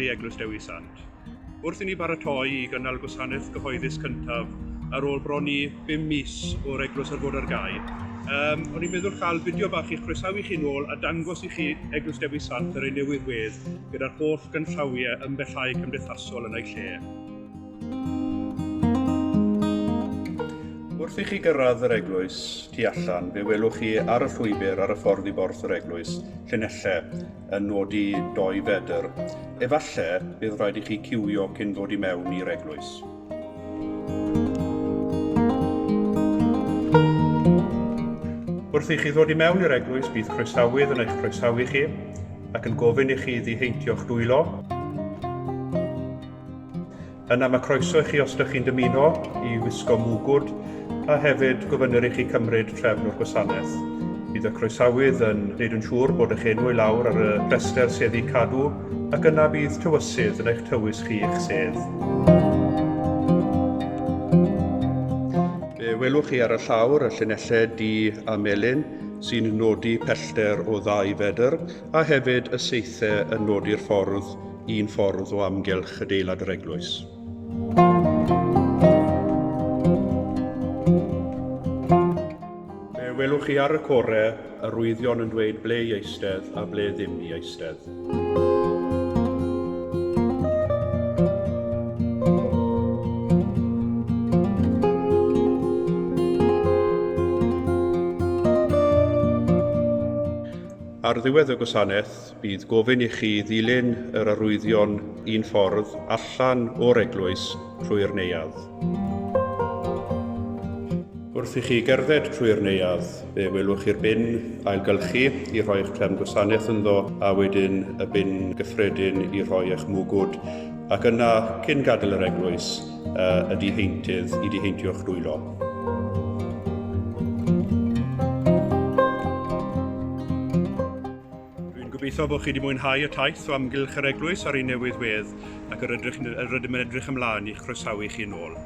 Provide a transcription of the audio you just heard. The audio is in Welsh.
nôl i Eglwys Dewi Sant. Wrth i ni baratoi i gynnal gwasanaeth gyhoeddus cyntaf ar ôl bron i bum mis o'r eglwys ar fod ar gau, um, o'n i'n meddwl cael fideo bach i'ch croesawu chi nôl a dangos i chi Eglwys Dewi Sant ar ei newydd wedd gyda'r holl gynllawiau ymbellhau cymdeithasol yn ei lle. Wrth i chi gyrraedd yr eglwys tu allan, fe welwch chi ar y llwybr ar y ffordd i borth yr eglwys llinellau yn nodi doi fedr. Efallai bydd rhaid i chi ciwio cyn dod i mewn i'r eglwys. Wrth i chi ddod i mewn i'r eglwys, bydd croesawydd yn eich croesawu chi ac yn gofyn i chi ddiheintio'ch dwylo. Yna mae croeso i chi os ydych chi'n dymuno i wisgo mwgwd a hefyd gofynnir i chi cymryd trefn o'r gwasanaeth. Bydd y croesawydd yn gwneud yn siŵr bod eich enw i lawr ar y rhestr seddi cadw ac yna bydd tywysydd yn eich tywys chi i'ch sedd. Fe welwch chi ar y llawr y llinellau du a melyn sy'n nodi pellter o ddau fedr a hefyd y saethau yn nodi'r ffordd un ffordd o amgylch adeilad yr eglwys. Fe welwch chi ar y core arwyddion yn dweud ble i eistedd a ble ddim i eistedd. Ar ddiwedd y gwasanaeth, Bydd gofyn i chi ddilyn yr arwyddion un ffordd allan o'r eglwys trwy'r neuadd. Wrth i chi gerdded trwy'r neuadd, fe welwch chi'r bin ailgylchu i rhoi eich trefn gwasanaeth ynddo a wedyn y bin gyffredin i rhoi eich mwgwd ac yna, cyn gadael yr eglwys, y diheintydd i diheintio'ch dwylo. Dwi'n gobeithio bod chi wedi mwynhau y taith o amgylch yr eglwys ar ei newydd wedd ac yr ydych, yr ydym yn edrych ymlaen i'ch croesawu chi yn ôl.